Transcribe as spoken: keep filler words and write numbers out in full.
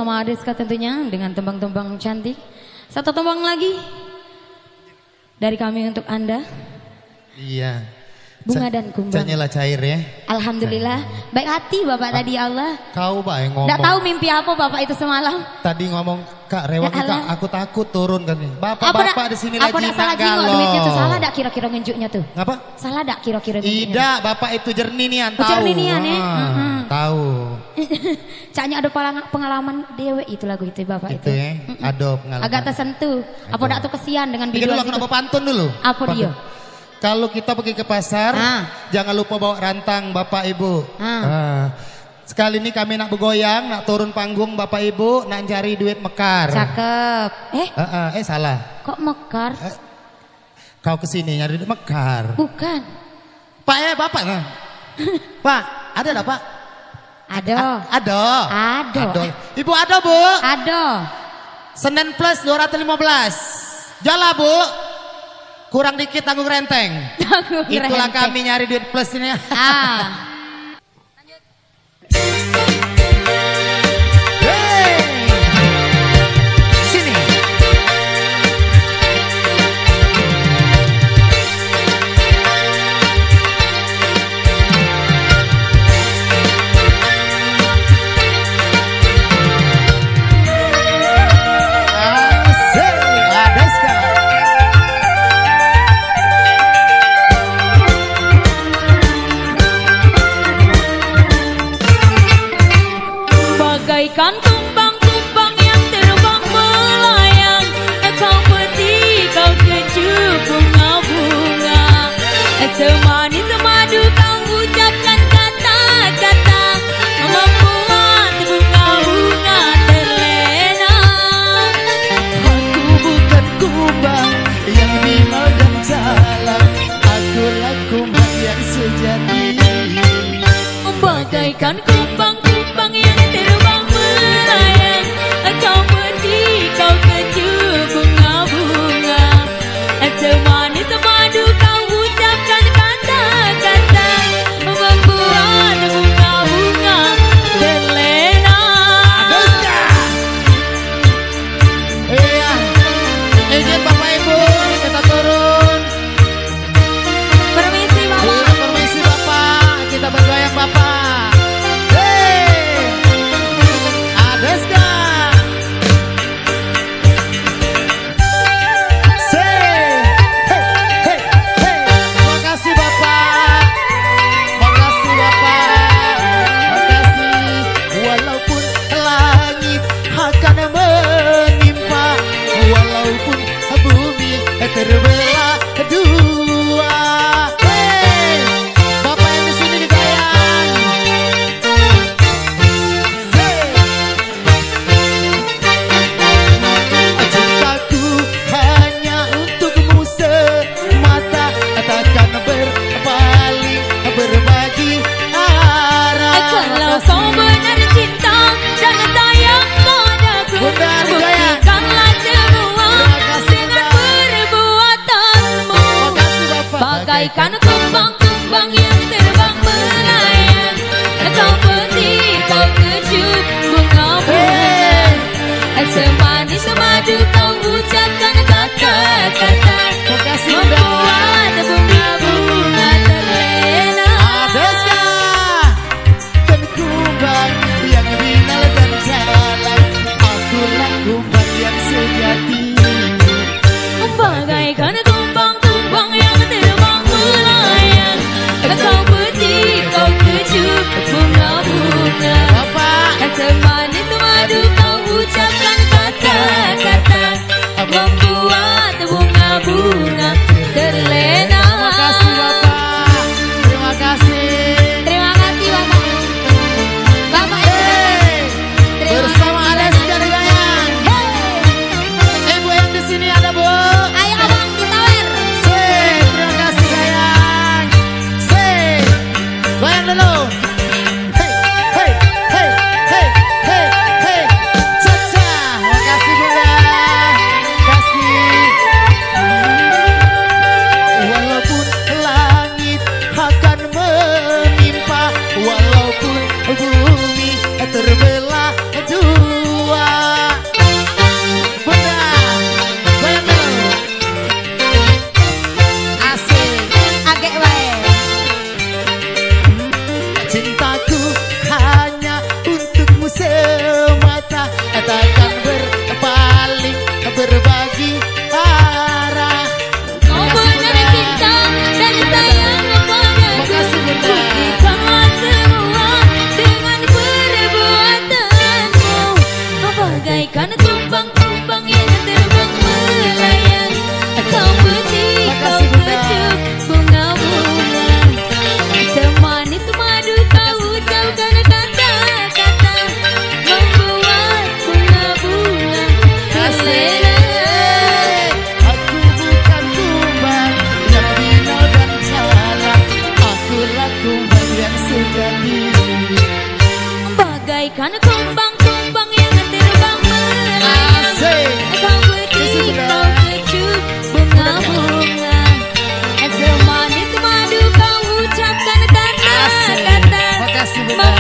Mama Deska tentunya dengan tembang-tembang cantik. Satu tembang lagi dari kami untuk Anda. Iya. Bunga Ca-, dan Kumbang. Caknya lah cair ya. Alhamdulillah. Cair. Baik hati Bapak tadi, ya Allah. Kau bae ngomong. Ndak tahu mimpi apa Bapak itu semalam. Tadi ngomong, "Kak, rewang, ya Allah, Kak, aku takut turun," kan. Bapak-bapak di sini lagi nak galau. Apa ndak salah jingok duitnya tuh? Salah ndak kira-kira ngenjuknya tuh? Ngapa? Salah ndak kira-kira ngenjuknya? Idak, Bapak itu jernih nian, tahu. Oh, jernih nian, ya? Ah, tahu. Caknya ada palang-, pengalaman dewek itu lagu itu, Bapak itu. Itu, ya? Mm-mm. Ada pengalaman. Agak tersentuh. Apa ndak tuh kesian dengan biduan situ? Dulu aku nak berpantun dulu. Apa dia? Pantun. Kalau kita pergi ke pasar, ah, jangan lupa bawa rantang, Bapak Ibu. Ah. Ah. Sekali ni kami nak begoyang, nak turun panggung, Bapak Ibu, nak cari duit mekar. Cakep. Eh? Ah, ah, eh, salah. Kok mekar? Eh, kau ke sini nyari duit mekar. Bukan. Pak, eh, Bapak nah. Pak, ada dak, Pak? Ado. A-, ado. Ado. Ado. Ibu ado, Bu? Ado. Senin Plus dua ratus lima belas. Jalan, Bu. Kurang dikit tanggung renteng. Tanggung renteng. Itulah kami nyari duit plus ini. Ah. Hei, sini. Asik, ada sekali. Bagaikan kumbang-kumbang yang terbang melayang, kau peti, kau keju bunga-bunga. Semanis madu kau ucapkan kata-kata, membuat bunga-bunga terlena. Aku bukan kumbang yang di madang jalan, akulah kumbang yang sejati. Bagaikan kumbang-kumbang yang terbang melayang, kau peti, kau keju bunga-bunga. Mama